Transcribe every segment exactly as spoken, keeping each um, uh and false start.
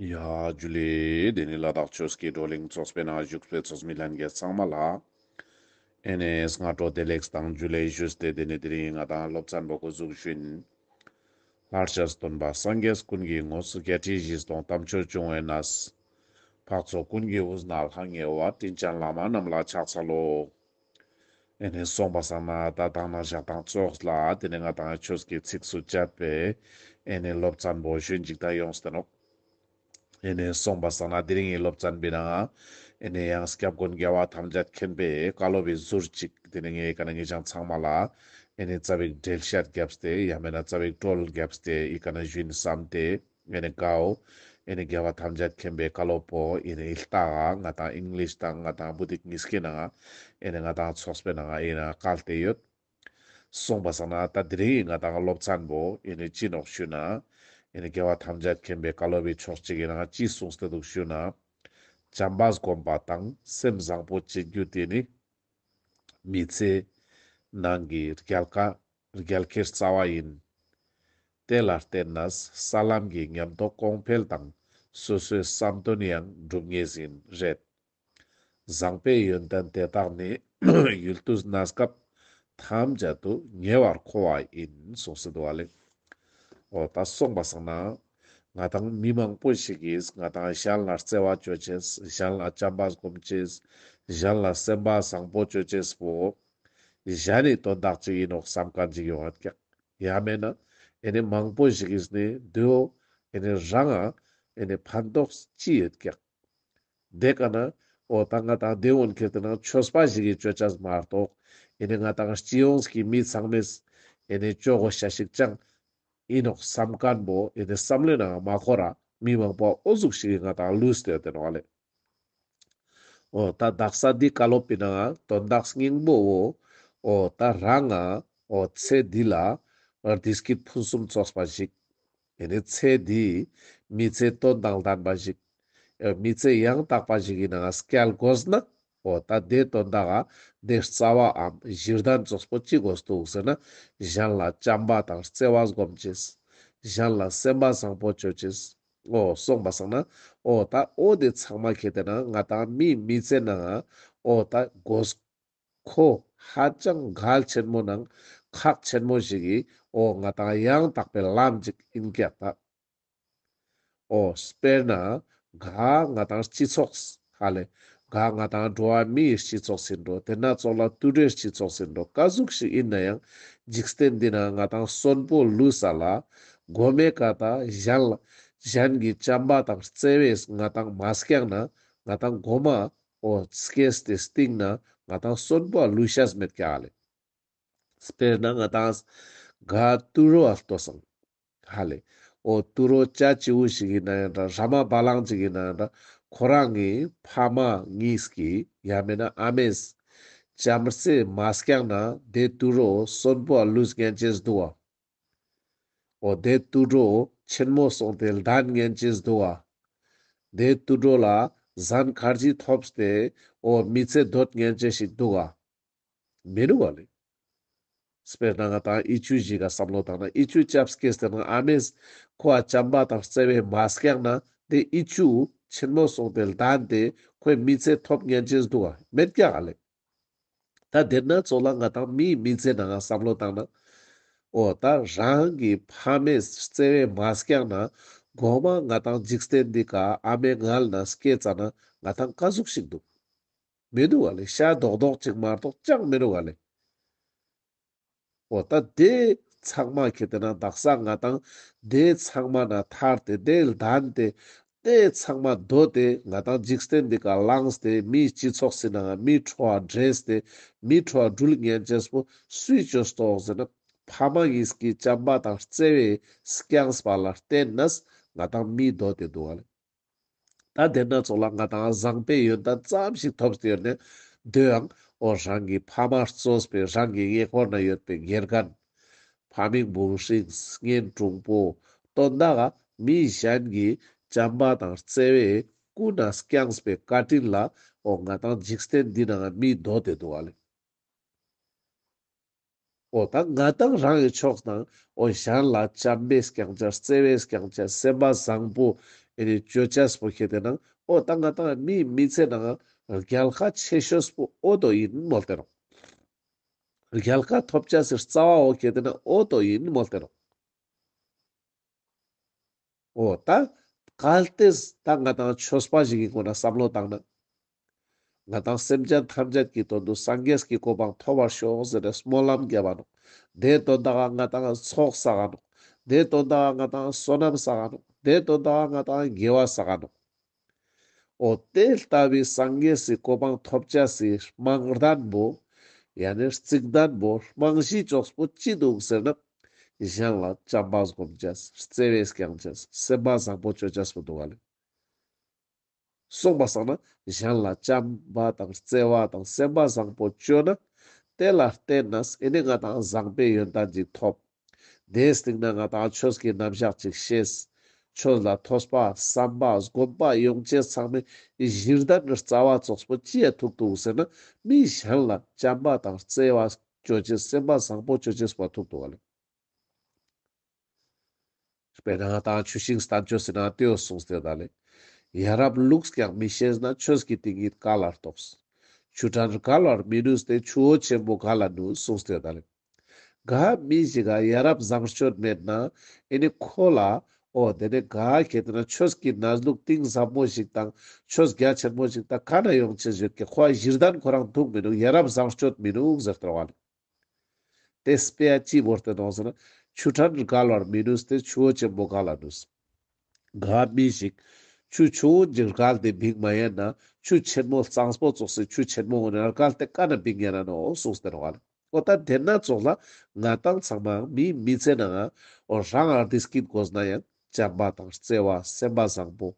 ཡ་ཇུ་ལེ། དེ་ནི་ལ་དྭགས་ཆོས་ཀྱི་བགྲོ་གླེང་ཚོགས་པའི་ནང་བཞུགས་པའི་ཚོགས་མི་ལྷན་རྒྱས་ཚང་མ་ལ་ཨེ་ནེ་སྔ་དྲོ་བདེ་ལེགས་དང་ཇུ་ལེ་ཞུས་ཏེ། དེ་ནི་དེ་རིང་ང་དང་སློབ་ཚན་པོ་འགོ་འཛུགས་ཞུ་ཡིན། ལྷར་བཅས་སྟོན་པ་སངས་རྒྱས་ཀུན་གྱི་ངོ་བོ། བརྒྱད་ཁྲི་བཞི་སྟོང་དམ་ཆོས་འབྱུང་བའི་གནས། འཕགས་ཚོགས་ཀུན་གྱི་དབུས་ན་ལྷང་ངེ་བ། དྲིན་ཅན་བླ་མ་རྣམས་ལ་ཕྱག་འཚལ་ལོ། ཨེ་ནེ་སོང་པ་སང་ན་ད་དང་ན་ཞག་དང་ཙོགས་ལ་དེ་ནི་ང་དང་ཆོས་ཀྱི་ཚིགས་སུ་བཅད་པའི་ཨེ་ནེ་སློབ་ཚན་པོ་ཞུ་ཡིན་ཅིག་ད་ཡོངས་ཏེ་ནོག། ཨེ་ནེ་སོང་པ་སང་ན་དེ་རིང་གི་སློབ་ཚན་པོའི་ནང་ཨེ་ནེ་ཡང་སྐྱབས་མགོན་རྒྱལ་བ་ཐམས་ཅད་མཁྱེན་པའི་བཀའ་སློབ་པའི་ཟུར་ཅིག་དེ་ནི་ངའི་ཀ་ནེ་ངེད་ཅག་ཚང་མ་ལ་ཨེ་ནེ་ཙ་པིག་འགྲེལ་བཤད་བརྒྱབ་སྟེ་ཡང་མེད་ན་ཙ་པིག་བཀྲོལ་བརྒྱབ་སྟེ་ཨི་ཀ་ནེ་ཞུ་ཡིན་བསམ་སྟེ། ཨེ་ནེ་གའོ། ཨེ་ནེ་རྒྱལ་བ་ཐམས་ཅད་མཁྱེན་པའི་བཀའ་སློབ་པོ་ཨེ་ནེ་ཨི་ལྟ་ག་ང་དང་ཨིང་ལིཤ་དང་ང་དང་བོད་ཡིག་གཉིས་ཀའི་ནང་ཨེ་ནེ་ང་དང་ཚོགས་པའི་ནང་ཨེ་ནེ་བཀལ་ཏེ་ཡོད། སོང་པ་སང་ན་ད་དེ་རིང་ང་དང་སློབ་ཚན་པོ་ཨེ་ནེ་ཅི་ནོག་ཞུ་ན། ཨེ་ནེ་རྒྱལ་བ་ཐམས་ཅད་མཁྱེན་པའི་བཀའ་སློབ་པའི་ཕྱོགས་གཅིག་གི་ནང་ཅི་གསུངས་ཏེ་འདུག་ཞུ་ན། བྱམས་པ་སྒོམ་པ་དང་སེམས་བཟང་པོ་བྱེད་རྒྱུ་དེ་ནི། མི་ཚེ་ནང་གི་རྒྱལ་ཁ་རྒྱལ་ཁའི་རྩ་བ་ཡིན། དེ་ལ་བརྟེན་ནས་ས་ལམ་གྱི་ཉམས་རྟོགས་གོང་འཕེལ་དང་སོ་སོའི་བསམ་དོན་ཡང་འགྲུབ་ངེས་ཡིན་རེད། བཟང་པོའི་ཡོན་ཏན་དེ་དག་ནི་ཡུལ་དུས་གནས་སྐབས་ཐམས་ཅད་དུ་ཉེ་བར་མཁོ་བ་ཡིན་གསུངས་སེ་འདུག་པ་ལེ། འོ་ད་སོང་པ་སང་ན་ང་དང་མི་མང་པོ་ཞིག་གིས་ང་དང་གཞན་ལ་བརྩེ་བ་ཅོ་ཅེས། གཞན་ལ་བྱམས་པ་སྒོམ་ཅེས། གཞན་ལ་སེམས་པ་བཟང་པོ་ཅོ་ཅེས་པོ་གཞན་ནི་དོན་དག་ཅིག་ཡིན་ནོག་བསམ་མཁན་ཅིག་ཡོང་ཡོད་ཀྱག། ཡང་མེད་ན་ཨེ་ནེ་མང་པོ་ཞིག་གིས་ནི་དེའོ་ཨེ་ནེ་རང་ང་ཨེ་ནེ་ཕན་ཐོགས་ཅི་ཡོད་ཀྱག། དེ་ཀ་ནེ་འོ་ད་ང་དང་དེ་འོན་ཁྱེར་ཏེ་ན་ཆོས་པ་ཞིག་གི་ཅོ་ཅེས་མ་གཏོགས་ཨེ་ནེ་ང་དང་སྤྱི་ཡོངས་ཀྱི་མི་ཚང་མས་ཨེ་ནེ་ཅོ་དགོས་ཤེས་ཤིག་ཅང་ཡིན་ནོག་བསམ་མཁན་པོ་ཨེ་ནེ་བསམ་བློའི་ནང་མ་འཁོར་ར་མི་མང་པོ་འོ་ཟུག་ཞིག་གི་ང་དང་ལུས་ཏེ་ཡོད་དེ་ནོག་པ་ལེ། འོ་ད་དག་ས་འདི་བཀའ་སློབ་པའི་ནང་དོན་དག་སྙིང་པོ་བོ། འོ་ད་རང་ང་འོ་ཚེ་འདི་ལ་བདེ་སྐྱིད་ཕུན་སུམ་ཚོགས་པ་ཞིག། ཨེ་ནེ་ཚེ་འདི་མི་ཚེ་དོན་དང་ལྡན་པ་ཞིག། ཨེ་མི་ཚེ་ཡང་དག་པ་ཞིག་གི་ནང་སྐྱེལ་དགོས་ན། འོ་ད་དེ་དོན་དག་ག་དེ་རྩ་བའམ་གཞི་རྟེན་ཙོགས་པོ་ཅི་དགོས་འདུག་ཟེར་ན། གཞན་ལ་བྱམས་པ་དང་བརྩེ་བ་སྒོམ་ཅེས། གཞན་ལ་སེམས་པ་བཟང་པོ་ཅོ་ཅེས། འོ་སོང་པ་སང་ན་འོ་ད་འོ་དེ་ཚང་མ་ཁྱེར་ཏེ་ན་ང་དང་མིའི་མི་ཚེ་ནང་འོ་ད་དགོས་མཁོ་ཧ་ཅང་གལ་ཆེན་མོ་ནང་ཁག་ཆེན་མོ་ཞིག་གི་འོ་ང་དང་ཡང་དག་པའི་ལམ་ཅིག་ཡིན་ཀྱག་ད། འོ་དཔེར་ན་ག་ང་དང་སྤྱི་ཚོགས་ཧ་ལེ། ག་ང་དང་འགྲོ་བ་མིའི་སྤྱི་ཚོགས་ཡིན་འགྲོ། དེ་ན་ཙོགས་ལ་དུད་འགྲོའི་སྤྱི་ཚོགས་ཡིན་འགྲོ། ག་ཟུག་ཞིག་ཡིན་ན་ཡང་འཇིག་རྟེན་འདི་ན་ང་དང་གསོན་པོ་ལུས་ས་ལ་མགོ་མའི་ཀ་ད་གཞན་ལ་གཞན་གྱི་བྱམས་པ་དང་བརྩེ་བས་ང་དང་མ་སྐྱངས་ན་ང་དང་མགོ་མ་འོ་སྐྱེས་ཏེ་སྟིང་ན་ང་དང་གསོན་པོ་ལུས་ཤེས་མེད་ཀྱག་ལེ། དཔེར་ན་ང་དང་ག་དུད་འགྲོ་ཨ་ལྟོས་སང་ཧ་ལེ། འོ་དུད་འགྲོ་ཅ་ཅི་བོ་ཞིག་ཡིན་ན་ཡང་འདྲ། ར་མ་བ་ལང་ཅིག་ཡིན་ན་ཡང་འདྲ། ཁོ་རང་གི་ཕ་མ་གཉིས་ཀྱིས་ཡང་མེད་ན་ཨ་མས་བྱམས་བརྩེས་མ་སྐྱངས་ན་དེ་དུད་འགྲོ་གསོན་པོ་ལུས་ཉན་ཅེས་འདུག་ག། འོ་དེ་དུད་འགྲོ་ཆེན་མོ་སོང་སྟེ་ལྡན་ཉན་ཅེས་འདུག་ག། དེ་དུད་འགྲོ་ལ་ཟན་ཁར་ཇི་ཐོབ་སྟེ་འོ་མི་ཚེ་སྡོད་ཉན་ཅེས་ཤིག་འདུག་ག། མི་འདུག་ག་ལེ། དཔེར་ན་ང་དང་ཨི་ཅུ་ཞིག་ག་བསམ་བློ་བཏང་ན་ཨི་ཅུ་ཅབ་སྐྱེས་ཏེ་ན་ཨ་མས་ཁོ་ཨ་བྱམས་པ་དང་བརྩེ་བས་མ་སྐྱངས་ན་དེ་ཨི་ཅུ་ཆེན་མོ་སོང་སྟེ་ལྡན་ཏེ་ཁོའི་མི་ཚེ་ཐོབ་ཉན་ཅེས་འདུག་ག། མེད་ཀྱག་ལེ། ད་དེ་ན་ཙོགས་ལ་ང་དང་མིའི་མི་ཚེ་ནང་བསམ་བློ་བཏང་ན། འོ་ད་རང་གི་ཕ་མས་བརྩེ་བས་མ་སྐྱངས་ན་མགོ་མ་ང་དང་འཇིག་རྟེན་འདི་ཀ་ཨ་མའི་མངལ་ན་སྐྱེས་ཙ་ན་ང་དང་ག་ཟུག་ཞིག་འདུག། མི་འདུག་ག་ལེ། ཤ་རྡོག་རྡོག་ཅིག་མ་གཏོགས་ཅང་མི་འདུག་ག་ལེ། འོ་ད་དེ་ཚང་མ་ཁྱེར་ཏེ་ན་དག་ས་ང་དང་དེ་ཚང་མ་ན་ཐར་ཏེ་དེ་ལྡན་ཏེ་དེ་ཚང་མ་སྡོད་དེ་ང་དང་འཇིག་རྟེན་འདི་ཀ་ལངས་ཏེ་མིའི་སྤྱི་ཚོགས་སི་ནང་མིའི་ཁྲོད་འགྲས་ཏེ་མིའི་ཁྲོད་འགྲུལ་ཉན་ཅེས་པོ་སུས་ཅོས་ཏོག་ཟེར་ན་ཕ་མ་གཉིས་ཀྱི་བྱམས་པ་དང་བརྩེ་བས་སྐྱངས་པ་ལ་བརྟེན་ནས་ང་དང་མི་སྡོད་དེ་འདུག་ག་ལེ། ད་དེ་ན་ཙོགས་ལ་ང་དང་བཟང་པོའི་ཡོན་ཏན་ཙམ་ཞིག་ཐོབ་སྟེ་ཡོད་ན་དེའང་འོ་རང་གི་ཕ་མ་གཙོས་པའི་རང་གི་ཉེ་འཁོར་ན་ཡོད་པའི་དགེ་རྒན། ཕ་མིང་བུ་སྲིང་གཉེན་དྲུང་པོ་དོན་དག་ག་མི་གཞན་གྱི་བྱམས་པ་དང་བརྩེ་བས་ཀུན་ན་བསྐྱངས་པའི་བཀའ་དྲིན་ལ་འོ་ང་དང་འཇིག་རྟེན་འདི་ནང་མི་སྡོད་དེ་འདུག་ག་ལེ། འོ་ད་ང་དང་རང་གི་ཕྱོགས་ནང་འོ་གཞན་ལ་བྱམས་པས་སྐྱང་ཅེས་བརྩེ་བས་སྐྱང་ཅེས་སེམས་པ་བཟང་པོ་ ཨེ་ནི་ཅོ་ཅེས་པོ་ཁེ་ཏེ་ན་འོ་ད་ང་ཏང་མིའི་མི་ཚེ་ནང་རྒྱལ་ཁ་ཆེ་ཤོས་པོ་འོ་དོ་ཨིན་མོལ་ཏེ་ནོག། རྒྱལ་ཁ་ཐོབ་ཅེས་སི་རྩ་བ་འོ་ཁེ་ཏེ་ན་འོ་དོ་ཨིན་མོལ་ཏེ་ནོག། འོ་ད་གལ་ཏེ་ད་ང་ཏང་ཆོས་པ་ཞིག་གི་སྒོ་ནས་བསམ་བློ་བཏང་ན། ང་ཏང་སེམས་ཅན་ཐམས་ཅད་ཀྱི་དོན་དུ་སངས་རྒྱས་ཀྱི་གོ་འཕང་ཐོབ་པར་ཤོག་ཟེར་ཏེ་སྨོན་ལམ་རྒྱབ་པ་ནོག། དེའི་དོན་དག་ང་ཏང་ཚོགས་བསགས་ནོག། དེའི་དོན་དག་ང་ཏང་བསོད་ནམས་བསགས་ནོག། དེའི་དོན་དག་ང་ཏང་དགེ་བ་བསགས་ནོག། འོ་དེ་ལྟ་བུའི་སངས་རྒྱས་སི་གོ་འཕང་ཐོབ་ཅེས་སི་རྨང་གདན་པོ། ཡང་ན་རྩིག་གདན་པོ་རྨང་གཞི་ཙོགས་པོ་ཅི་འདུག་ཟེར་ན། གཞན་ལ་བྱམས་པ་སྒོམ་ཅེས། བརྩེ་བས་སྐྱོང་ཅེས། སེམས་པ་བཟང་པོ་ཅོ་ཅེས་པོ་འདུག་ག་ལེ། གསུངས་པ་སང་ན་གཞན་ལ་བྱམས་པ་དང་བརྩེ་བ་དང་སེམས་པ་བཟང་པོ་ཅོས་ན། དེ་ལ་བརྟེན་ནས་ཨེ་ནི་ང་ཏང་བཟང་པོའི་ཡོན་ཏན་ཅིག་ཐོབ། དེའི་སྟེང་ན་ང་ཏང་ཆོས་ཀྱི་རྣམ་གཞག་ཅིག་ཤེས། ཆོས་ལ་ཐོས་པ་བསམ་པ་སྒོམ་པ་ཡོང་ཅེས་ཚང་མའི་གཞི་གདན་རྩ་བ་ཙོགས་པོ་ཅི་ཡ་ཐུག་འདུག་ཟེར་ན། མི་གཞན་ལ་བྱམས་པ་དང་བརྩེ་བ་ཅོ་ཅེས། སེམས་པ་བཟང་པོ་ཅོ་ཅེས་པོ་ཐུག་འདུག་ག་ལེ། དཔེར་ན་ང་ཏང་ཆུ་ཤིང་བསྟན་བཅོས་སི་ནང་དེའོ་གསུངས་ཏེ་ད་ལེ། ཡ་རབས་ལུགས་ཀྱང་མི་ཤེས་ན། ཆོས་ཀྱི་དེ་ཉིད་ག་ལ་རྟོགས། ཆུ་ཕྲན་བརྒལ་བར་མི་ནུས་ཏེ། ཆུ་བོ་ཆེན་པོ་ག་ལ་ནུས། གསུངས་ཏེ་ད་ལེ། ག་མི་ཞིག་ག་ཡ་རབས་བཟང་སྤྱོད་མེད་ན། ཨེ་ནི་ཁོ་ལ་འོ་དེ་ནི་ག་ཁེ་ཏེ་ན་ཆོས་ཀྱི་གནས་ལུགས་གཏིང་ཟབ་མོ་ཞིག་དང་ཆོས་རྒྱ་ཆེན་མོ་ཞིག་དང་ག་ན་ཡོང་ཅེས་ཡོད་ཀྱག། ཁོ་གཞི་གདན་ཁོ་རང་ཐུག་མི་འདུག། ཡ་རབས་བཟང་སྤྱོད་མི་འདུག་ཟེར་ཏེ་བ་ལེ། དེ་དཔེ་ཅི་བོར་ཏེ་ནོག་ཟེར་ན། ཆུ་ཕྲན་བརྒལ་བར་མི་ནུས་ཏེ། ཆུ་བོ་ཆེན་པོ་ག་ལ་ནུས། ག་མི་ཞིག་ཆུ་ཆུང་ངུན་ཅིག་བརྒལ་ཏེ་བིང་མ་ཉན་ན། ཆུ་ཆེན་མོ་གཙང་པོ་ཙོགས་སི་ཆུ་ཆེན་མོ་ངུན་བརྒལ་ཏེ་ག་ན་བིང་ཉན་ན་ནོག་གསུངས་ཏེ་ནོག་ལེ། འོ་ད་དེ་ན་ཙོགས་ལ་ང་ཏང་ཚང་མ་མིའི་མི་ཚེ་ནང་འོ་རང་ང་བདེ་སྐྱིད་དགོས་ན་ཡང་བྱམས་པ་དང་བརྩེ་བ་སེམས་པ་བཟང་པོ་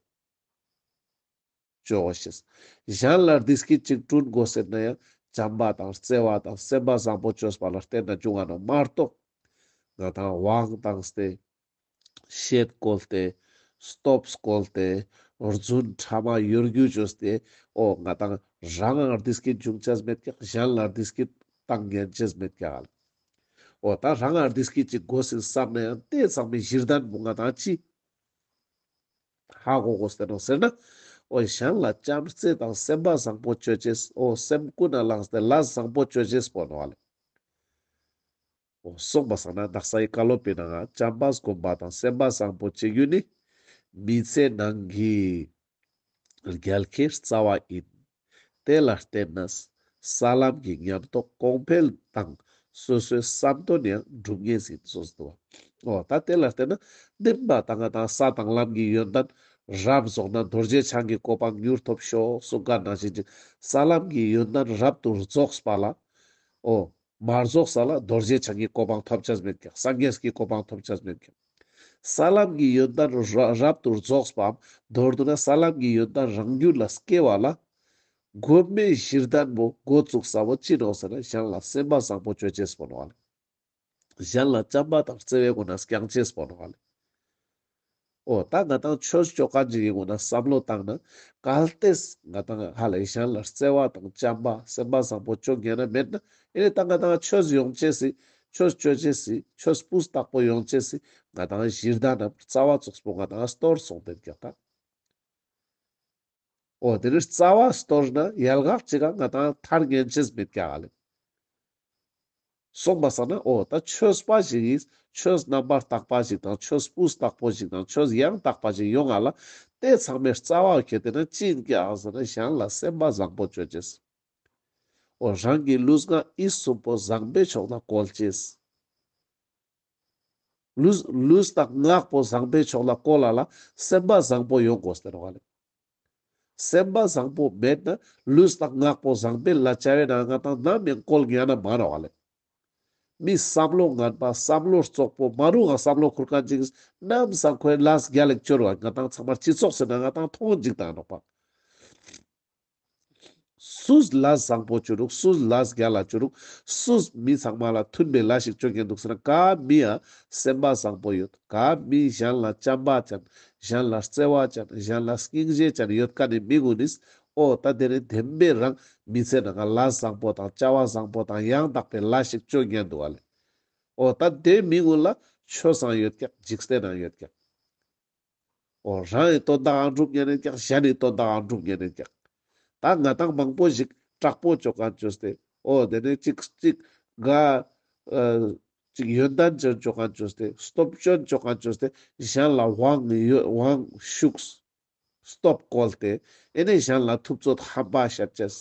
ཅོ་ཤེས། གཞན་ལ་བདེ་སྐྱིད་ཅིག་བསྐྲུན་དགོས་ཟེར་ན་ཡང་བྱམས་པ་དང་བརྩེ་བ་དང་སེམས་པ་བཟང་པོ་ཅོས་པ་ལ་བརྟེན་ན་འབྱུང་ང་ནོག་མ་གཏོགས། ང་ཏང་དབང་བཏང་སྟེ། ཤེད་བཀོལ་ཏེ། སྟོབས་བཀོལ་ཏེ། རྫུན་ཕྲ་མ་གཡོ་སྒྱུ་ཅོས་ཏེ། འོ་ང་ཏང་རང་ང་བདེ་སྐྱིད་འབྱུང་ཅེས་མེད་ཀྱག། གཞན་ལ་བདེ་སྐྱིད་བཏང་ཉན་ཅེས་མེད་ཀྱག་ལེ། འོ་ད་རང་ང་བདེ་སྐྱིད་ཅིག་དགོས་ཟེར་བསམ་ན་ཡང་དེ་ཚང་མའི་གཞི་གདན་པོ་ང་ཏང་ཅི་ཧ་གོ་དགོས་ཏེ་ནོག་ཟེར་ན། འོ་གཞན་ལ་བྱམས་བརྩེ་དང་སེམས་པ་བཟང་པོ་ཅོ་ཅེས། འོ་སེམས་ཀུན་ནས་བླངས་ཏེ་ལས་བཟང་པོ་ཅོ་ཅེས་པོ་ནོག་ལེ། འོ་གསུངས་པ་སང་ན་དག་སའི་བཀའ་སློབ་པོའི་ནང་ང་བྱམས་པ་སྒོམ་པ་དང་སེམས་པ་བཟང་པོ་ཅོ་རྒྱུ་ནི་མི་ཚེ་ནང་གི་རྒྱལ་ཁའི་རྩ་བ་ཨིན། དེ་ལ་བརྟེན་ནས་ས་ལམ་གྱི་ཉམས་རྟོགས་གོང་འཕེལ་དང་སོ་སོའི་བསམ་དོན་ཡང་འགྲུབ་ངེས་ཨིན་གསུངས་འདུག། འོ་ད་དེ་ལ་བརྟེན་ན་བདེན་པ་ད་ང་ཏང་ས་དང་ལམ་གྱི་ཡོན་ཏན་རབ་རྫོགས་ན་རྡོ་རྗེ་འཆང་གི་གོ་འཕང་མྱུར་ཐོབ་ཤོག་གསུངས་ཀ་ནང་བཞིན་ཅིག། ས་ལམ་གྱི་ཡོན་ཏན་རབ་ཏུ་རྫོགས་པ་ལ་འོ་མ་རྫོགས་ས་ལ་རྡོ་རྗེ་འཆང་གི་གོ་འཕང་ཐོབ་ཅེས་མེད་ཀྱག། སངས་རྒྱས་ཀྱི་གོ་འཕང་ཐོབ་ཅེས་མེད་ཀྱག། ས་ལམ་གྱི་ཡོན་ཏན་ར་རབ་ཏུ་རྫོགས་པའམ་མདོར་བསྡུ་ན་ས་ལམ་གྱི་ཡོན་ཏན་རང་རྒྱུད་ལ་སྐྱེ་བ་ལ་གོ་མའི་གཞི་གདན་པོ་འགོ་བཙུགས་ས་བོ་ཅི་ནོག་ཟེར་ན་གཞན་ལ་སེམས་པ་བཟང་པོ་ཅོ་ཅེས་པོ་ནོག་ལེ། གཞན་ལ་བྱམས་པ་དང་བརྩེ་བའི་སྒོ་ནས་སྐྱོང་ཅེས་པོ་ནོག་ལེ། འོ་ད་ང་ཏང་ཆོས་ཅོ་ཁན་ཅིག་གི་སྒོ་ནས་བསམ་བློ་བཏང་ན་གལ་ཏེ་ང་ཏང་ཧ་ལས་གཞན་ལ་བརྩེ་བ་དང་བྱམས་པ་སེམས་པ་བཟང་པོ་ཅོ་ཉན་ན་མེད་ན་ཨེ་ནི་ད་ང་ཏང་ཆོས་ཡོང་ཅེས་སི་ཆོས་ཅོ་ཅེས་སི་ཆོས་སྤུས་དག་པོ་ཡོང་ཅེས་སི་ང་ཏང་གཞི་གདན་ནམ་རྩ་བ་ཙོགས་པོ་ང་ཏང་སྟོར་སོང་སྟེ་ཀྱག་ད། འོ་དེ་ནི་རྩ་བ་སྟོར་ན་ཡལ་ག་ཅིག་ག་ང་ཏང་ཐར་ཉན་ཅེས་མེད་ཀྱག་ལེ། གསུངས་པ་སང་ན་འོ་ད་ཆོས་པ་ཞིག་གིས་ཆོས་རྣམ་པར་དག་པ་ཞིག་དང་ཆོས་སྤུས་དག་པོ་ཞིག་དང་ཆོས་ཡང་དག་པ་ཞིག་ཡོང་ང་ལ་དེ་ཚང་མའི་རྩ་བ་ཁྱེར་ཏེ་ན་ཅི་ཡིན་ཀྱག་ཟེར་ན་གཞན་ལ་སེམས་པ་བཟང་པོ་ཅོ་ཅེས། འོ་རང་གི་ལུས་ངག་ཡིད་གསུམ་པོ་བཟང་པོའི་ཕྱོགས་ལ་བཀོལ་ཅེས། ལུས་ལུས་དང་ངག་པོ་བཟང་པོའི་ཕྱོགས་ལ་བཀོལ་ལ་ལ་སེམས་པ་བཟང་པོ་ཡོང་དགོས་ཟེར་བ་ལེ། སེམས་པ་བཟང་པོ་མེད་ན་ལུས་དང་ངག་པོ་བཟང་པོའི་ལ་བྱ་བའི་ནང་ང་ཏང་ནམ་ཡང་བཀོལ་ཉན་ན་མ་ནོག་ལེ། མི་བསམ་བློ་ངན་པ་བསམ་བློ་རྩོག་པོ་མ་རུང་ང་བསམ་བློ་ཁུར་ཁན་ཅིག་ནམ་སང་ཁོའི་ལས་རྒྱལ་ལེགས་ཅོ་རུ་ང་ཏང་ཚང་མ་སྤྱི་ཚོགས་ཟེར་ན་ང་ཏང་མཐོང་ཅིག་དང་ནོག་པ། སུས་ལས་བཟང་པོ་ཅོ་རུག། སུས་ལས་རྒྱལ་ལ་ཅོ་རུག། སུས་མི་ཚང་མ་ལ་མཐུན་པའི་ལས་ཤིག་ཅོ་ཉན་འདུག་ཟེར་ན་ག་མི་ཡ་སེམས་པ་བཟང་པོ་ཡོད། ག་མི་གཞན་ལ་བྱམས་པ་ཅན། གཞན་ལ་བརྩེ་བ་ཅན། གཞན་ལ་སྙིང་རྗེ་ཅན་ཡོད་ཁན་ནི་མི་གུན་ནིས་འོ་ད་དེ་ནི་བདེན་པའི་རང་མི་ཚེ་ནང་ལ་ལས་བཟང་པོ་དང་བྱ་བ་བཟང་པོ་དང་ཡང་དག་པའི་ལས་ཤིག་ཅོ་ཉན་འདུག་ལེ། འོ་ད་དེ་མི་གུན་ལ་ཆོས་སང་ཡོད་ཀྱག། འཇིག་རྟེན་ནང་ཡོད་ཀྱག། འོ་རང་གི་དོན་དག་འང་འགྲུབ་ཉན་ནེ་ཀྱག། གཞན་གྱི་དོན་དག་འང་འགྲུབ་ཉན་ནེ་ཀྱག། ད་ང་ཏང་མང་པོ་ཞིག་དྲག་པོ་ཅོ་མཁན་ཅོས་ཏེ། འོ་དེ་ནེ་ཅིག་ཅིག་ག་ཨ་ཅིག་ཡོན་ཏན་ཅན་ཅོ་མཁན་ཅོས་ཏེ། སྟོབས་ཅན་ཅོ་མཁན་ཅོས་ཏེ། གཞན་ལ་དབང་ཡོད་དབང་ཤུགས། སྟོབས་བཀོལ་ཏེ། ཨེ་ནེ་གཞན་ལ་ཐུབ་ཚོད་ཧམ་པ་བཤད་ཅེས།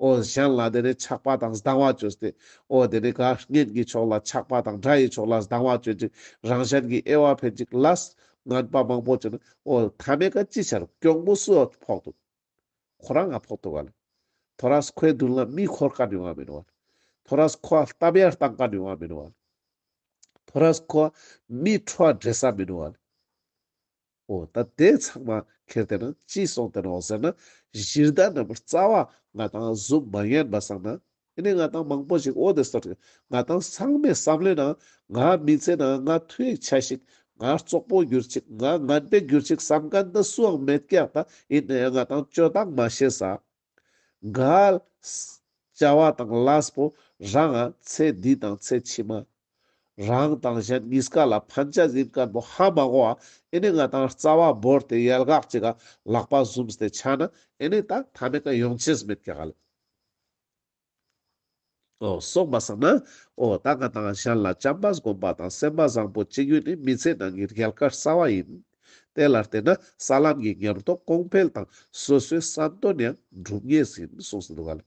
འོ་གཞན་ལ་དེ་ནེ་ཆགས་པ་དང་སྡང་བ་ཅོས་ཏེ། འོ་དེ་ནེ་ག་གཉེན་གྱི་ཕྱོགས་ལ་ཆགས་པ་དང་དགྲ་ཡི་ཕྱོགས་ལ་སྡང་བ་ཅོས་ཅིག། རང་གཞན་གྱི་དབྱེ་བ་ཕེ་ཅིག་ལས་ངན་པ་མང་པོ་ཅོས་ན། འོ་མཐའ་མའི་ཀ་ཅི་ཆ་རུག། གྱོང་པོ་སུའ་ཕོག་འདུག། ཁོ་རང་ང་ཕོག་འདུག་ག་ལེ། ཐོ་རས་ཁོའི་མདུན་ལ་མི་འཁོར་མཁན་ཡོང་ང་མི་ནུག་ག་ལེ། ཐོ་རས་ཁོའ་ལྟ་བ་ཡང་བཏང་མཁན་ཡོང་ང་མི་ནུག་ག་ལེ། ཐོ་རས་ཁོའ་མི་ཁྲོའ་འདྲེ་ས་མི་ནུག་ག་ལེ། འོ་ད་དེ་ཚང་མ་ཁྱེར་ཏེ་ན་ཅི་སོང་སྟེ་ནོག་ཟེར་ན། གཞི་རྟེན་ནམ་རྩ་བ་ང་ཏང་ཟུམ་མ་ཉན་པ་སང་ན། ཨེ་ནེ་ང་ཏང་མང་པོ་ཞིག་འོ་དེ་སྟོད་ང་ཏང་ཚང་མའི་བསམ་བློའི་ནང་ང་མི་ཚེའི་ནང་ང་མཐོའི་ཆ་ཞིག། ང་རྩོག་པོ་གྱུར་ཅིག། ང་ངན་པའི་གྱུར་ཅིག་བསམ་མཁན་ད་སུའང་མེད་ཀྱག། ད་ཨིན་ནའང་ང་ཏང་ཅོ་སྟངས་མ་ཤེས་ས། གལ་བྱ་བ་དང་ལས་པོ་རང་ང་ཚེ་འདི་དང་ཚེ་ཕྱི་མ། རང་དང་གཞན་གཉིས་ཀ་ལ་ཕན་ཆ་ཡིན་མཁན་པོ་ཧ་མ་གོ་བ། ཨེ་ནེ་ང་ཏང་རྩ་བ་བོར་ཏེ་ཡལ་ག་ཅིག་ག་ལག་པ་ཟུམས་ཏེ་ཆ་ན། ཨེ་ནེ་ད་མཐའ་མའི་ཀ་ཡོང་ཅེས་མེད་ཀྱག་ག་ལེ། འོ་སོང་པ་སང་ན། འོ་ད་ང་ཏང་གཞན་ལ་བྱམས་པ་སྒོམ་པ་དང་སེམས་པ་བཟང་པོ་ཅོ་རྒྱུ་ནི་མི་ཚེའི་ནང་གི་རྒྱལ་ཁ་གསར་བ་ཡིན། དེ་ལ་བརྟེན་ན་ས་ལམ་གྱི་ཉམས་རྟོགས་གོང་འཕེལ་དང་སོ་སོའི་བསམ་དོན་ཡང་འགྲུབ་ངེས་ཡིན་གསུངས་སུ་འདུག་ག་ལེ།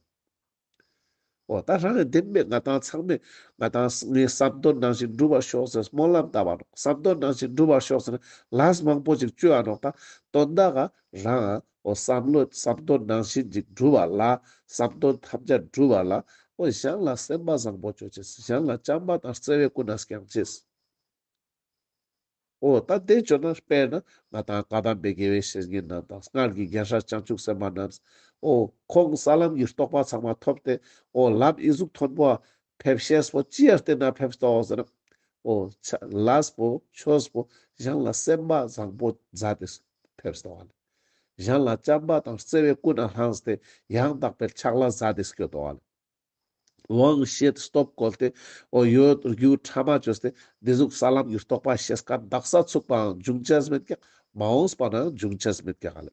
འོ་ད་རང་གི་བདེན་པའི་ང་ཏང་ཚང་མས་ང་ཏང་ངའི་བསམ་དོན་ནང་བཞིན་འགྲུབ་པར་ཤོག་ཟེར་སྨོན་ལམ་བཏབ་པ་ནོག། བསམ་དོན་ནང་བཞིན་འགྲུབ་པར་ཤོག་ཟེར་ན་ལས་མང་པོ་ཞིག་ཅོ་ཡ་ནོག། ད་དོན་དག་ག་རང་འོ་བསམ་བློ་བསམ་དོན་ནང་བཞིན་ཅིག་འགྲུབ་པ་ལ། བསམ་དོན་ཐམས་ཅད་འགྲུབ་པ་ལ། འོ་གཞན་ལ་སེམས་པ་བཟང་པོ་ཅོ་ཅེས། གཞན་ལ་བྱམས་པ་དང་བརྩེ་བས་ཀུན་ནས་བསྐྱང་ཅེས། འོ་ད་དེ་ཅོ་ན་དཔེར་ན་ང་ཏང་བཀའ་གདམས་པའི་དགེ་བའི་བཤེས་གཉེན་རྣམས་དང་སྔར་གྱི་རྒྱལ་སྲས་བྱང་ཆུབ་སེམས་དཔའ་རྣམས། འོ་ཁོང་ས་ལམ་གྱི་རྟོགས་པ་ཚང་མ་ཐོབ་སྟེ། འོ་ལམ་འི་ཟུག་མཐོན་པོ་ཕེབས་ཤེས་པོ་ཅི་ཡ་བརྟེན་ན་ཕེབས་ཏོག་ཟེར་ན། འོ་ཆ་ལས་པོ་ཆོས་པོ་གཞན་ལ་སེམས་པ་བཟང་པོ་མཛད་དེ་ཕེབས་ཏོག་ག་ལེ། གཞན་ལ་བྱམས་པ་དང་བརྩེ་བས་ཀུན་ནས་བསླངས་ཏེ་ཡང་དག་པའི་ཕྱག་ལས་མཛད་དེ་སྐྱོད་ཏོག་ག་ལེ། དབང་ཤེད་སྟོབས་བཀོལ་ཏེ། འོ་ཡོད་རྒྱུ་ཕྲ་མ་ཅོས་ཏེ་འི་ཟུག་ས་ལམ་གྱི་རྟོགས་པ་ཤེས་མཁན་དག་ས་ཚུག་པའང་འབྱུང་ཅེས་མེད་ཀྱག། མ་འོངས་པ་ནའང་འབྱུང་ཅེས་མེད་ཀྱག་ག་ལེ།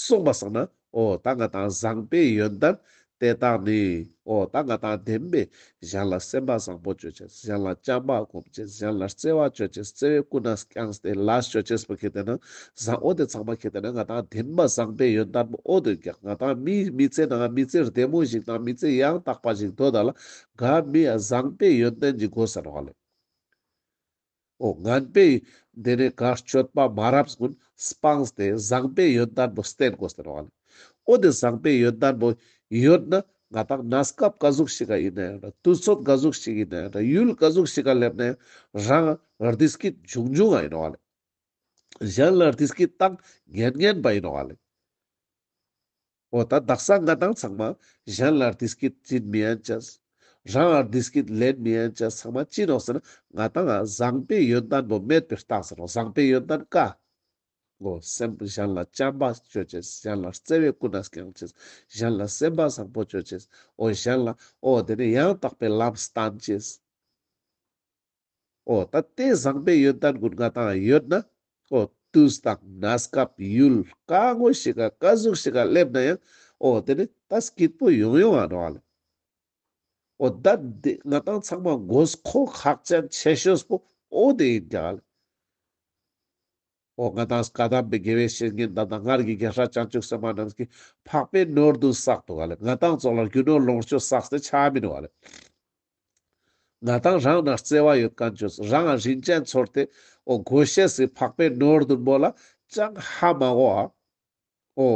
སོང་པ་སང་ན། འོ་ད་ང་ཏང་བཟང་པོའི་ཡོན་ཏན་དེ་དག་ནི། འོ་ད་ང་ཏང་བདེན་པའི་གཞན་ལ་སེམས་པ་བཟང་པོ་ཅོ་ཅེས། གཞན་ལ་བྱམས་པ་སྒོམ་ཅེས། གཞན་ལ་བརྩེ་བ་ཅོ་ཅེས། བརྩེ་བས་ཀུན་ནས་བསྐྱངས་ཏེ་ལས་ཅོ་ཅེས་པོ་ཁྱེར་ཏེ་ན། བཟང་འོ་དེ་ཚང་མ་ཁྱེར་ཏེ་ན་ང་ཏང་བདེན་པ་བཟང་པོའི་ཡོན་ཏན་པོ་འོ་དེ་ཀྱག། ང་ཏང་མི་མི་ཚེ་ནང་མི་ཚེ་བདེ་མོ་ཞིག་དང་མི་ཚེ་ཡང་དག་པ་ཞིག་འདོད་ད་ལ་ག་མི་ཡ་བཟང་པོའི་ཡོན་ཏན་ཅིག་དགོས་ས་ནོག་ག་ལེ། འོ་ངན་པའི་དེ་ནེ་ག་སྤྱོད་པ་མ་རབས་ཀུན་སྤངས་ཏེ་བཟང་པོའི་ཡོན་ཏན་པོ་བསྟེན་དགོས་ཟེར་བ་ལེ། འོ་དེ་བཟང་པོའི་ཡོན་ཏན་པོ་ཡོད་ན་ང་ཏང་གནས་སྐབས་ག་ཟུག་ཞིག་ག་ཡིན་ན་ཡང་འདྲ། དུས་ཚོད་ག་ཟུག་ཞིག་ཡིན་ན་ཡང་འདྲ། ཡུལ་ག་ཟུག་ཞིག་ག་སླེབས་ན་ཡང་རང་བདེ་སྐྱིད་འབྱུང་འབྱུང་ང་ཡིན་ནོག་ལེ། གཞན་ལ་བདེ་སྐྱིད་བཏང་ཉན་ཉན་པ་ཡིན་ནོག་ལེ། འོ་ད་དག་ས་ང་ཏང་ཚང་མ་གཞན་ལ་བདེ་སྐྱིད་སྦྱིན་མི་ཡན་ཅེས། རང་ལ་བདེ་སྐྱིད་ལེན་མི་ཡན་ཅེས་ཚང་མ་ཅི་ནོག་ཟེར་ན་ང་ཏང་ང་བཟང་པོའི་ཡོན་ཏན་པོ་མེད་པའི་རྟགས་ཟེར་ནོག། བཟང་པོའི་ཡོན་ཏན་ཀ། འོ་སེམས་གཞན་ལ་བྱམས་པ་ཅོ་ཅེས། གཞན་ལ་བརྩེ་བས་ཀུན་ནས་བསྐྱང་ཅེས། གཞན་ལ་སེམས་པ་བཟང་པོ་ཅོ་ཅེས། འོ་གཞན་ལ་འོ་དེ་ནེ་ཡང་དག་པའི་ལམ་བསྟན་ཅེས། འོ་ད་དེ་བཟང་པོའི་ཡོན་ཏན་ཀུན་ང་ཏང་ཡོད་ན། འོ་དུས་དང་གནས་སྐབས་ཡུལ་ག་ངོ་ཞིག་ག་ག་ཟུག་ཞིག་ག་སླེབས་ན་ཡང་འོ་དེ་ནེ་ད་སྐྱིད་པོ་ཡོང་ཡོང་ང་ནོག་ལེ། འོ་ད་དེ་ང་ཏང་ཚང་མ་དགོས་མཁོ་ཁག་ཅན་ཆེ་ཤོས་པོ་འོ་དེ་ཡིན་ཀྱག་ལེ། འོ་ང་ཏང་བཀའ་གདམས་པའི་དགེ་བའི་བཤེས་གཉེན་དང་དང་སྔར་གྱི་རྒྱལ་སྲས་བྱང་ཆུབ་སེམས་དཔའ་རྣམས་ཀྱིས་འཕགས་པའི་ནོར་བདུན་བསགས་འདུག་ག་ལེ། ང་ཏང་ཙོགས་ལ་རྒྱུ་ནོར་ལོངས་སྤྱོད་བསགས་ཏེ་ཆ་མི་འདུག་ག་ལེ། ང་ཏང་རང་ན་བརྩེ་བ་ཡོད་མཁན་ཅོས། རང་ང་རིན་ཅན་ཚོར་ཏེ་འོ་དགོས་ཤེས་སི་འཕགས་པའི་ནོར་བདུན་པོ་ལ་ཅང་ཧ་མ་གོ་ཨ། འོ་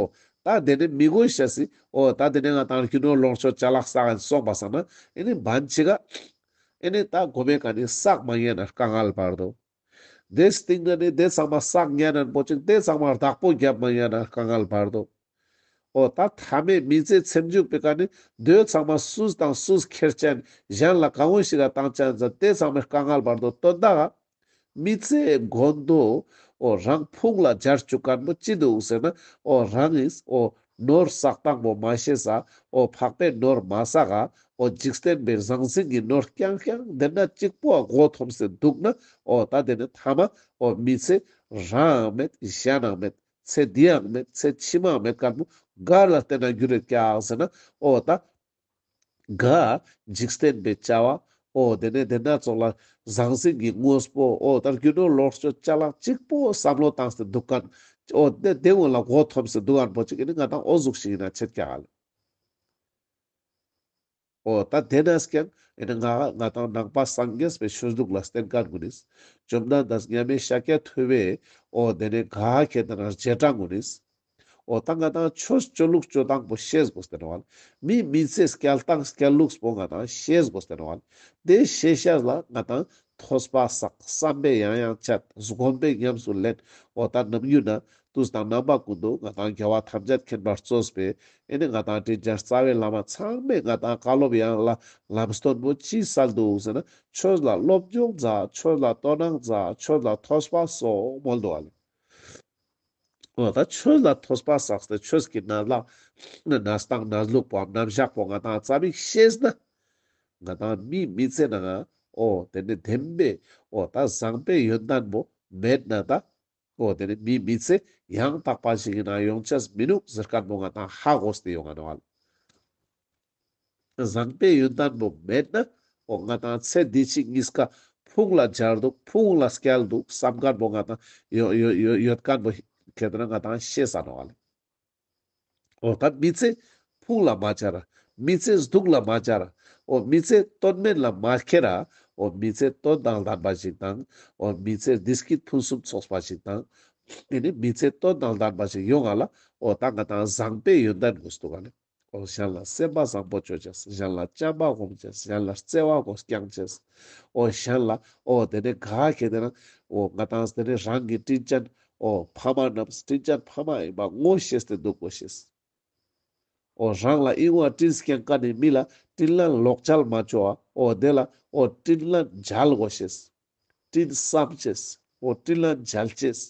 ད་དེ་ནེ་མི་དགོས་ཤེས་སི་འོ་ད་དེ་ནེ་ང་ཏང་རྒྱུ་ནོར་ལོངས་སྤྱོད་ཅ་ལག་བསགས་ཡིན་སོང་པ་སང་ན་ཨེ་ནེ་བན་ཆི་ག་ཨེ་ནེ་ད་གོ་མེ་ཀ་ནེ་བསགས་མ་ཉན་ན་དཀའ་ངལ་བར་དོ། དེ་སྟིང་ནེ་ནི་དེ་ཚང་མ་བསགས་ཉན་ན་པོ་ཅིག་དེ་ཚང་མ་བདག་པོ་རྒྱབ་མ་ཉན་ན་དཀའ་ངལ་བར་དོ། འོ་ད་མཐའ་མའི་མི་ཚེ་ཚེ་མཇུག་པའི་ཀ་ནེ་དེ་ཚང་མ་སུས་དང་སུས་ཁྱེར་ཅན་གཞན་ལ་གང་འོས་ཤིག་ག་བཏང་ཅན་ཟ་དེ་ཚང་མའི་དཀའ་ངལ་བར་དོ། དོན་དག་ག་མི་ཚེའི་འགོ་འདོ་འོ་རང་ཕུང་ལ་སྦྱར་བཅུག་མཁན་པོ་ཅི་འདུག་ཟེར་ན་འོ་རང་ངིས་འོ་ ནོར་བསགས་སྟངས་པོ་མ་ཤེས་ས། འོ་འཕགས་པའི་ནོར་མ་བསགས་ས། འོ་འཇིག་རྟེན་པའི་ཟང་ཟིང་གི་ནོར་རྐྱང་རྐྱང་དེ་ན་གཅིག་པོ་མགོ་འཐོམས་ཏེ་འདུག་ན། འོ་ད་དེ་ནི་ཐ་མ་འོ་མི་ཚེ་རང་མེད་གཞན་ནང་མེད། ཚེ་འདིའང་མེད་ཚེ་ཕྱི་མའང་མེད་མཁན་པོ་ག་ལ་བརྟེན་ན་འགྱུར་རེད་ཀྱག་ཟེར་ན། འོ་ད་ག་འཇིག་རྟེན་པའི་བྱ་བ། འོ་དེ་ནས་དེ་ན་ཙོགས་ལ་ཟང་ཟིང་གི་དངོས་པོ། འོ་ད་རྒྱུ་ནོར་ལོངས་སྤྱོད་ཅ་ལག་གཅིག་པོ་བསམ་བློ་བཏང་སྟེ་འདུག་མཁན། འོ་དེ་དེ་སྔོན་ལ་མགོ་འཐོམས་ཏེ་འདུག་མཁན་པོ་ཅིག་ཨེ་ནི་ང་དང་འོ་ཟུག་ཞིག་ཡིན་ན་ཆེད་ཀྱག་ལེ། འོ་ད་དེ་ནས་ཀྱང་ཨེ་ནི་ང་ང་དང་ནང་པ་སངས་རྒྱས་པའི་ཆོས་ལུགས་ལ་བརྟེན་མཁན་ཀུན་ནིས། བཅོམ་ལྡན་འདས་མཉམ་མེད་ཤཱཀྱ་ཐུབ་པའི་འོ་དེ་ནས་ག་ཁེ་དེ་ན་རྗེས་འབྲང་ཀུན་ནིས། འོ་ད་ང་དང་ཆོས་སྤྱོད་ལུགས་སྤྱོད་སྟངས་པོ་ཤེས་དགོས་ཏེ་ནོག་ལེ། མི་མི་ཚེ་སྐྱེལ་སྟངས་སྐྱེལ་ལུགས་པོ་ང་དང་ཤེས་དགོས་ཏེ་ནོག་ལེ། དེ་ཤེས་ཤེས་ལ་ང་དང་ཐོས་པ་བསགས། བསམ་པས་ཡང་ཡང་དཔྱད། སྒོམ་པས་ཉམས་སུ་ལེན། འོ་ད་ནམ་རྒྱུན་ན་དུས་དང་རྣམ་པ་ཀུན་ཏུ་ང་དང་དགེ་བ་ཐམས་ཅད་མཁྱེན་པར་གཙོས་པའི་ཨེ་ནི་ང་དང་དྲིན་ཅན་རྩ་བའི་བླ་མ་ཚང་མས་ང་དང་བཀའ་སློབ་ཡང་ལ་ལམ་སྟོན་པོ་ཅི་སལ་འདུག་ཟེར་ན། ཆོས་ལ་སློབ་སྦྱོང་མཛད། ཆོས་ལ་དོ་སྣང་མཛད། ཆོས་ལ་ཐོས་པ་སོགས་མོལ་འདུག་ལེ། འོ་ད་ཆོས་ལ་ཐོས་པ་བསགས་ཏེ་ཆོས་ཀྱི་གནས་ལ་གནས་སྟངས་གནས་ལུགས་པོའམ་རྣམ་གཞག་པོ་ང་དང་ཙ་པིག་ཤེས་ན། ང་དང་མི་མི་ཚེ་ནང་འོ་དེ་ནི་བདེན་པའི་འོ་ད་བཟང་པོའི་ཡོན་ཏན་པོ་མེད་ན་ད། འོ་དེ་ནི་མི་མི་ཚེ་ཡང་དག་པ་ཞིག་ཡིན་ན་ཡོང་ཆས་མི་ནུག་ཟེར་མཁན་པོ་ང་དང་ཧ་གོ་སྟེ་ཡོང་ང་ནོག་ལེ། བཟང་པོའི་ཡོན་ཏན་པོ་མེད་ན། འོ་ང་དང་ཚེ་འདི་ཕྱི་གཉིས་ཀ་ཕུང་ལ་སྦྱར་འདུག་ཕུང་ལ་སྐྱལ་འདུག་བསམ་མཁན་པོ་ང་དང་ཡོད་ཡོད་ཡོད་ཡོད་མཁན་པོ་ཁེ་དེ་ན་ང་དང་ཤེས་ས་ནོག་ལེ། འོ་ད་མི་ཚེ་ཕུང་ལ་མ་སྦྱར། མི་ཚེ་སྡུག་ལ་མ་སྦྱར། འོ་མི་ཚེ་དོན་མེད་ལ་མ་ཁྱེར་ར། འོ་མི་ཚེ་དོན་དང་ལྡན་པ་ཞིག་དང་། འོ་མི་ཚེ་བདེ་སྐྱིད་ཕུན་སུམ་ཚོགས་པ་ཞིག་དང་། ཨེ་ནི་མི་ཚེ་དོན་དང་ལྡན་པ་ཞིག་ཡོང་ང་ལ། འོ་ད་ང་དང་བཟང་པོའི་ཡོན་ཏན་དགོས་འདུག་ག་ལེ། འོ་གཞན་ལ་སེམས་པ་བཟང་པོ་བཅོ་ཅེས། གཞན་ལ་བྱམས་པ་སྒོམ་ཅེས། གཞན་ལ་བརྩེ་བ་སྐྱང་ཅེས། འོ་གཞན་ལ་འོ་དེ་ནས་ག་ཁེ་དེ་ན་འོ་ང་དང་དེ་ནས་རང་གི་དྲིན་ཅན་འོ་ཕ་མ་རྣམས་དྲིན་ཅན་ཕ་མ་ཡིན་པ་ངོ་ཤེས་ཏེ་འདུག་དགོས་ཤེས། འོ་རང་ལ་ཨིན་བ་དྲིན་སྐྱེང་མཁན་ནི་མི་ལ་དྲིན་ལན་ལོག་འཇལ་མ་བཅོ་བ། འོ་དེ་ལ་འོ་དྲིན་ལན་འཇལ་དགོས་ཤེས། དྲིན་བསམ་ཅེས། འོ་དྲིན་ལན་འཇལ་ཅེས།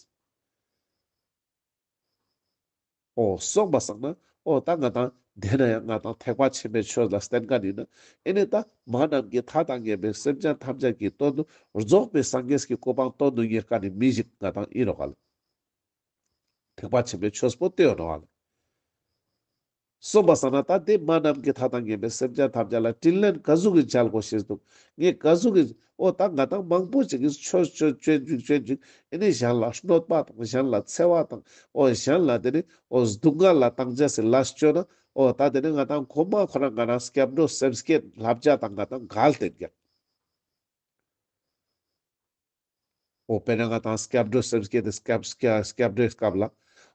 འོ་སོང་པ་སང་ན་འོ་ད་ང་དང་དེ་ན་ཡང་ང་དང་ཐེག་པ་ཆེན་པོའི་ཆོས་ལ་བརྟེན་མཁན་ཡིན་ན། ཨེ་ནི་ད་མ་ནམ་མཁའི་མཐའ་དང་མཉམ་པའི་སེམས་ཅན་ཐམས་ཅད་ཀྱི་དོན་དུ་རྫོགས་པའི་སངས་རྒྱས་ཀྱི་གོ་འཕང་དོན་དུ་གཉེར་མཁན་ནི་མི་ཞིག་ང་དང་ཨིན་ནོག་ལེ། ཐེག་པ་ཆེན་པོའི་ཆོས་པོ་དེ་ཡོད་ནོག་ལེ། སོང་པ་སང་ན་ད་དེ་མ་ནམ་མཁའི་མཐའ་དང་མཉམ་པའི་སེམས་ཅན་ཐམས་ཅད་ལ་དྲིན་ལན་ག་ཟུག་གི་འཇལ་དགོས་ཤེས་འདུག་ངས་ག་ཟུག་གི་འོ་ད་ང་དང་མང་པོ་ཅིག་གིས་ཆོས་ཆོས་ཅོན་ཅིག་ཅོན་ཅིག་ཨེ་ནི་གཞན་ལ་གནོད་པ་དང་གཞན་ལ་འཚེ་བ་དང་འོ་གཞན་ལ་དེ་ནི་འོ་སྡུག་བསྔལ་ལ་བཏང་ཅེས་སི་ལས་ཅོ་ན། འོ་ད་དེ་ནི་ང་དང་གོ་མ་ཁོ་ན་ང་དང་སྐྱབས་འགྲོ་སེམས་བསྐྱེད་བསླབ་བྱ་དང་ང་དང་འགལ་ཏེ་ཀྱག་འོ་དཔེར་ན་ང་དང་སྐྱབས་འགྲོ་སེམས་བསྐྱེད་དེ་སྐྱབས་སྐྱབས་སྐྱབས་འགྲོའི་སྐབས་ལ།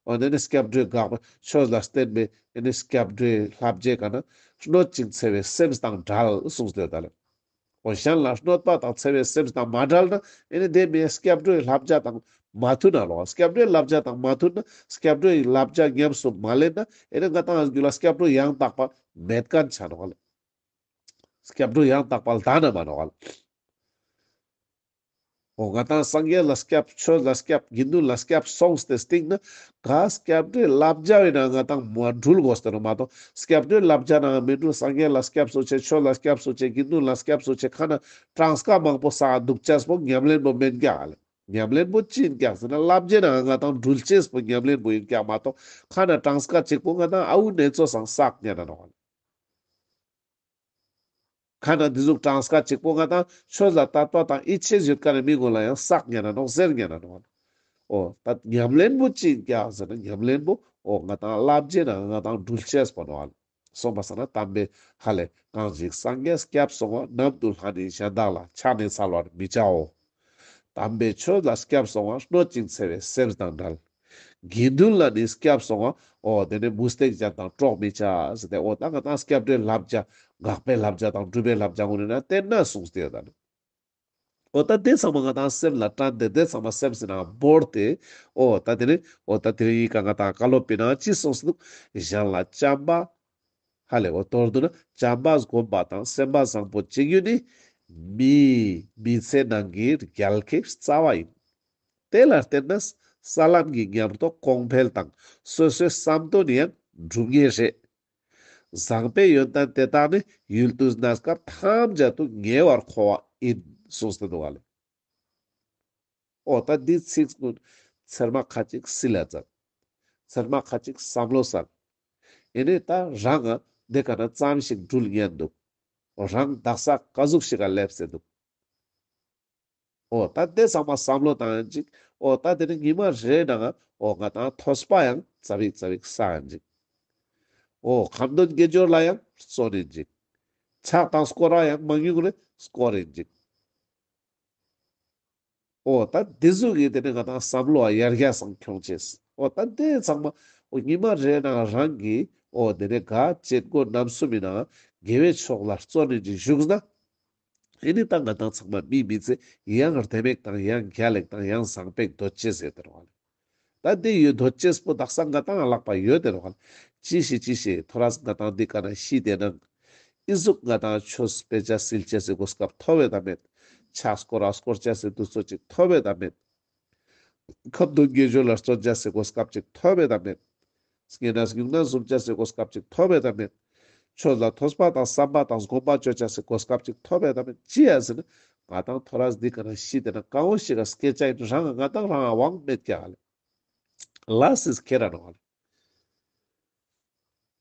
འོ་དེ་ནི་སྐྱབས་འགྲོའི་དགག་པ་ཆོས་ལ་བརྟེན་པའི་ཨེ་ནི་སྐྱབས་འགྲོའི་བསླབ་བྱའི་ཀ་ན་གནོད་ཅིང་འཚེ་བའི་སེམས་དང་བྲལ་གསུངས་ཏེ་ཡོད་ད་ལེ། འོ་གཞན་ལ་གནོད་པ་དང་འཚེ་བའི་སེམས་དང་མ་བྲལ་ན་ཨེ་ནི་དེ་མིའི་སྐྱབས་འགྲོའི་བསླབ་བྱ་དང་མ་མཐུན་ན་ལོ། སྐྱབས་འགྲོའི་བསླབ་བྱ་དང་མ་མཐུན་ན་སྐྱབས་འགྲོའི་བསླབ་བྱ་ཉམས་སུ་མ་ལེན་ན་ཨེ་ནི་ང་དང་རྒྱུད་ལ་སྐྱབས་འགྲོ་ཡང་དག་པ་མེད་མཁན་ཆ་ནོག་ལེ། སྐྱབས་འགྲོ་ཡང་དག་པ་ལྡན་ན་མ་ནོག་ལེ། འོ་ང་དང་སངས་རྒྱས་ལ་སྐྱབས། ཆོས་ལ་སྐྱབས། དགེ་འདུན་ལ་སྐྱབས་སོང་སྟེ་སྟིང་ན་ག་སྐྱབས་འགྲོའི་བསླབ་བྱ་བའི་ནང་ང་དང་མ་འགྲུལ་དགོས་ཏེ་ནོག་མ་གཏོགས་སྐྱབས་འགྲོའི་བསླབ་བྱ་ནང་མི་འགྲུལ། སངས་རྒྱས་ལ་སྐྱབས་སུ་མཆི། ཆོས་ལ་སྐྱབས་སུ་མཆི། དགེ་འདུན་ལ་སྐྱབས་སུ་མཆི། ཁ་ན་གྲངས་ཀ་མང་པོ་བསགས་འདུག་ཅེས་པོ་ཉམས་ལེན་པོ་མེན་ཀྱག་ལེ། ཉམས་ལེན་པོ་ཅི་ཡིན་ཀྱག་ཟེར་ན་བསླབ་བྱའི་ནང་ང་དང་འགྲུལ་ཅེས་པོ་ཉམས་ལེན་པོ་ཡིན་ཀྱག་མ་གཏོགས་ཁ་ན་གྲངས་ཀ་གཅིག་པོ་ང་དང་ཨ་འུ་ནེ་ཙོ་སང་བསགས་ཉན་ན་ནོག་ལེ། ཁ་ན་འདི་ཟུག་གྲངས་ཀ་གཅིག་པོ་ང་དང་ཆོས་ལ་དད་པ་དང་ཡིད་ཆེས་ཡོད་མཁན་ནི་མི་ཀུན་ལ་ཡང་བསགས་ཉན་ན་ནོག་ཟེར་ཉན་ན་ནོག་འོ་ད་ཉམས་ལེན་པོ་ཅི་ཡིན་ཀྱག་ཟེར་ན་ཉམས་ལེན་པོ་འོ་ང་དང་བསླབ་བྱའི་ནང་ང་དང་འགྲུལ་ཅེས་པོ་ནོག་སོང་པ་སང་ན་དམ་པའི་ཧ་ལས་གང་ཞིག་སངས་རྒྱས་སྐྱབས་སོང་བ། ནམ་དུ་ལྷ་ནི་གཞན་དག་ལ། ཕྱག་ནི་འཚལ་བར་མི་བྱའོ། དམ་པའི་ཆོས་ལ་སྐྱབས་སོང་བ། གནོད་ཅིང་འཚེ་བའི་སེམས་དང་བྲལ། དགེ་འདུན་ལ་ནི་སྐྱབས་སོང་བ། འོ་དེ་ནས་མུ་སྟེགས་ཅན་དང་འགྲོགས་མི་བྱ་ཟེར་ཏེ། འོ་ད་ང་དང་སྐྱབས་འགྲོའི་བསླབ་བྱ་དགག་པའི་བསླབ་བྱ་དང་སྒྲུབ་པའི་བསླབ་བྱ་ཀུན་ནི་ན་བསྟེན་ན་གསུངས་ཏེ་ཡོད་ད་ནི། འོ་ད་དེ་ཚང་མ་ང་དང་སེམས་ལ་དྲན་ཏེ་དེ་ཚང་མ་སེམས་སི་ནང་བོར་ཏེ། འོ་ད་དེ་ནི་འོ་ད་དེ་རིང་ཡི་ག་ང་དང་བཀའ་སློབ་པོའི་ནང་ཅི་གསུངས་སེ་འདུག་གཞན་ལ་བྱམས་པ། ཧ་ལས་འོ་མདོར་བསྡུ་ན་བྱམས་པ་སྒོམ་པ་དང་སེམས་པ་བཟང་པོ་བྱེད་རྒྱུ་ནི་མིའི་མི་ཚེ་ནང་གི་རྒྱལ་ཁའི་རྩ་བ་ཡིན། དེ་ལ་བརྟེན་ནས་ས་ལམ་གྱི་ཉམས་རྟོགས་གོང་འཕེལ་དང་སོ་སོའི་བསམ་དོན་ཡང་ འགྲུབ་ངེས་རེད། བཟང་པོའི་ཡོན་ཏན་དེ་དག་ནི་ཡུལ་དུས་གནས་སྐབས་ཐམས་ཅད་དུ་ངེས་པར་མཁོ་བ་ཡིན་གསུངས་ཏེ་འདུག་ག་ལེ། འོ་ད་འདི་ཚིག་ཀུན་ཚེར་མ་ཁ་ཅིག་སིལ་ལ་བཙལ། ཚེར་མ་ཁ་ཅིག་བསམ་བློ་བསལ། ཨེ་ནེ་ད་རང་ང་འདི་ཀ་ན་ཙམ་ཞིག་འགྲུལ་ཉན་འདུག། རང་དག་ས་ག་ཟུག་ཞིག་ག་སླེབས་སེ་འདུག། འོ་ད་དེ་ཚང་མ་བསམ་བློ་བཏང་ཡིན་ཅིག། འོ་ད་དེ་ནི་ཉི་མ་རེའི་ནང་འོ་ང་དང་ཐོས་པ་ཡང་ཙ་པིག་ཙ་པིག་བསགས་ཡིན་ཅིག། འོ་ཁ་འདོན་དགེ་སྦྱོར་ལ་ཡང་བརྩོན་ཡིན་ཅིག། ཕྱག་དང་སྐོར་ར་ཡང་མང་ཉུང་རེ་སྐོར་ཡིན་ཅིག། འོ་ད་དེ་ཟུག་གི་དེ་ནི་ང་དང་བསམ་བློ་ཡར་རྒྱས་སང་ཁྱོང་ཅེས། འོ་ད་དེ་ཚང་མ་འོ་ཉི་མ་རེའི་ནང་རང་གི་འོ་དེ་ནི་ག་བྱེད་སྒོ་རྣམ་གསུམ་མི་ནང་དགེ་བའི་ཕྱོགས་ལ་བརྩོན་ནས་ཅིག་བཞུགས་ན། ཨེ་ནི་ད་ང་དང་ཚང་མ་མིའི་མི་ཚེ་ཡང་བདེ་མོ་དང་ཡང་རྒྱལ་ལ་དང་ཡང་བཟང་པོ་འདོད་ཅེས་ཟེར་ཏེ་རོགས། ད་དེ་ཡོད་འདོད་ཅེས་པོ་དག་ས་ང་དང་ལག་པ་ཡོད་དེ་རོགས། ཅི་ཞིག་ཅི་ཞིག་ཐོ་རས་ང་དང་འདི་ཀ་ན་ཤི་དེ་ནང་ཨི་ཟུག་ང་དང་ཆོས་སྤེལ་ཅེས་སིལ་ཅེས་སི་གོ་སྐབས་ཐོབ་བེ་ད་མེད། ཕྱག་སྐོར་ར་སྐོར་ཅེས་སི་དུས་ཚོད་ཅིག་ཐོབ་བེ་ད་མེད། ཁ་འདོན་དགེ་སྦྱོར་ལ་བརྩོན་ཅེས་སི་གོ་སྐབས་ཅིག་ཐོབ་བེ་ད་མེད། བསྙེན་གནས་སྨྱུང་གནས་བཟུང་ཅེས་སི་གོ་སྐབས་ཅིག་ཐོབ་བེ་ད་མེད། ཆོས་ལ་ཐོས་པ་དང་བསམ་པ་དང་སྒོམ་པ་ཅོ་ཅེས་སི་གོ་སྐབས་ཅིག་ཐོབ་བེ་ད་མེད། ཅི་ཡ་ཟེར་ན་ང་དང་ཐོ་རས་འདི་ཀ་ན་ཤི་དེ་ན་གང་བོ་ཞིག་ག་སྐྱེ་ཅེས་ཡིན་རང་ང་དང་རང་དབང་མེད་ཀྱག་ལེ། ལ་སིས་ཁྱེར་ར་ནོག་ལེ།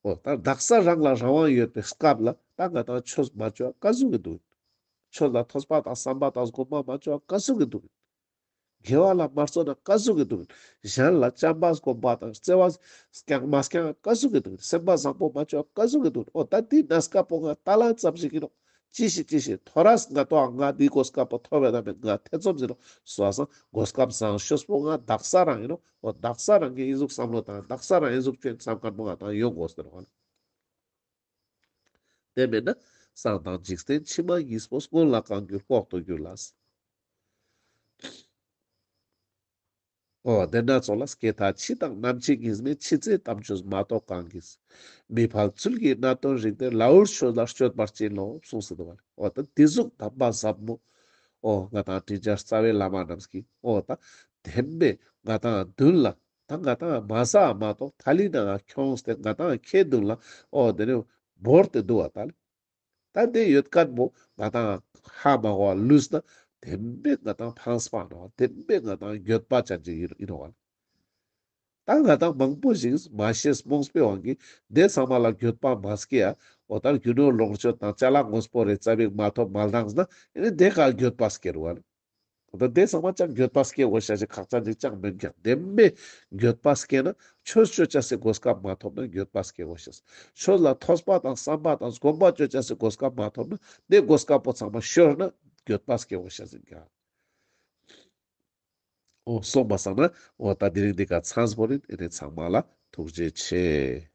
འོ་ད་དག་ས་རང་ལ་རང་དབང་ཡོད་པའི་སྐབས་ལ་ད་ང་དང་ཆོས་མ་ཅོ་ག་ཟུག་གི་འདུག། ཆོས་ལ་ཐོས་པ་དང་བསམ་པ་དང་སྒོམ་པ་མ་ཅོ་ག་ཟུག་གི་འདུག། དགེ་བ་ལ་མ་བརྩོན་ན་ག་ཟུག་གི་འདུག། གཞན་ལ་བྱམས་པ་སྒོམ་པ་དང་བརྩེ་བ་སྐྱང་མ་སྐྱང་ག་ཟུག་གི་འདུག། སེམས་པ་བཟང་པོ་མ་ཅོ་ག་ཟུག་གི་འདུག། འོ་ད་དེ་གནས་སྐབས་པོ་ང་ད་ལ་ཙམ་ཞིག་ཡིན་ནོག། ཅི་ཞིག་ཅི་ཞིག་ཐོ་རས་ང་དང་ང་འདི་གོ་སྐབས་པོ་ཐོབ་བེ་ད་མེད། ང་ཐེ་ཚོམ་ཟེར་ནོག་སོ་སང་གོ་སྐབས་བཟང་ཤོས་པོ་ང་དག་ས་རང་ཡིན་ནོག། འོ་དག་ས་རང་གི་ཨི་ཟུག་བསམ་བློ་དང་དག་ས་རང་ཨི་ཟུག་ཅོ་ཡིན་བསམ་མཁན་པོ་ང་དང་ཡོང་དགོས་ཟེར་བ། དེ་མེད་ན་བསམ་དང་འཇིག་རྟེན་ཕྱི་མ་གཉིས་པོ་སྔོན་ལ་གང་འགྱུར་ལྐོག་ཏུ་གྱུར་ལ། འོ་དེ་སྣ་ཚོགས་ལ་སྐྱེ་མཐའ་འཆི་དང་ནམ་འཆི་གཉིས་མེད། འཆི་ཚེ་དམ་ཆོས་མ་གཏོགས་གང་གིས། མི་ཕལ་ཚུལ་གྱིས་གནད་དོན་རིག་སྟེ། ལ་འུར་ཆོས་ལ་སྤྱོད་པར་བྱིན་རློབས་གསུངས་སེ་འདུག་པ་ལེ། འོ་ད་དེ་ཟུག་དམ་པ་ཟབ་མོ། འོ་ང་དང་དྲིན་ཅན་རྩ་བའི་བླ་མ་རྣམས་ཀྱིས་འོ་ད་བདེན་པའི་ང་དང་མདུན་ལ་ད་ང་དང་མ་ཟ་མ་གཏོགས་ཐ་ལི་ནང་ཁྱོངས་ཏེ་ང་དང་ཁའི་མདུན་ལ་འོ་དེ་ནི་བོར་ཏེ་འདུག་པ་ད་ལེ། ད་དེ་ཡོད་མཁན་པོ་ང་དང་ཧ་མ་གོ་བ་ལུས་ན་བདེན་པའི་ང་དང་ཕངས་པ་ནོག། བདེན་པའི་ང་དང་འགྱོད་པ་ཅན་ཅིག་ཡིན་ཡིན་ནོག་པ། ད་ང་དང་མང་པོ་ཞིག་མ་ཤེས་རྨོངས་པའི་དབང་གིས་དེ་ཚང་མ་ལ་འགྱོད་པ་མ་སྐྱེ་ཡ། འོ་ད་རྒྱུ་ནོར་ལོངས་སྤྱོད་དང་ཅ་ལག་དངོས་པོ་རེ་ཙ་པིག་མ་ཐོབ་མ་ལྡངས་ན་ཨེ་ནི་དེ་ཀ་འགྱོད་པ་སྐྱེ་རུ་བ། འོ་ད་དེ་ཚང་མ་ཅང་འགྱོད་པ་སྐྱེ་དགོས་ཤེས་ཅིག་ཁག་ཅན་ཅིག་ཅང་མེད་ཀྱང་། བདེན་པའི་འགྱོད་པ་སྐྱེ་ན་ཆོས་ཅོ་ཅེས་སི་གོ་སྐབས་མ་ཐོབ་ན་འགྱོད་པ་སྐྱེ་དགོས་ཤེས། ཆོས་ལ་ཐོས་པ་དང་བསམ་པ་དང་སྒོམ་པ་ཅོ་ཅེས་སི་གོ་སྐབས་མ་ཐོབ་ན་དེ་གོ་སྐབས་པོ་ཚང་མ་ཤོར་ན་འགྱོད་པ་སྐྱེ་དགོས་ཤེས་ཡིན་ཀྱང་། འོ་སོང་པ་སང་ན་འོ་ད་དེ་རིང་འདི་ཀ་ཚང་པོ་ཡིན། ཨེ་ནི་ཚང་མ་ལ་ཐུགས་རྗེ་ཆེ།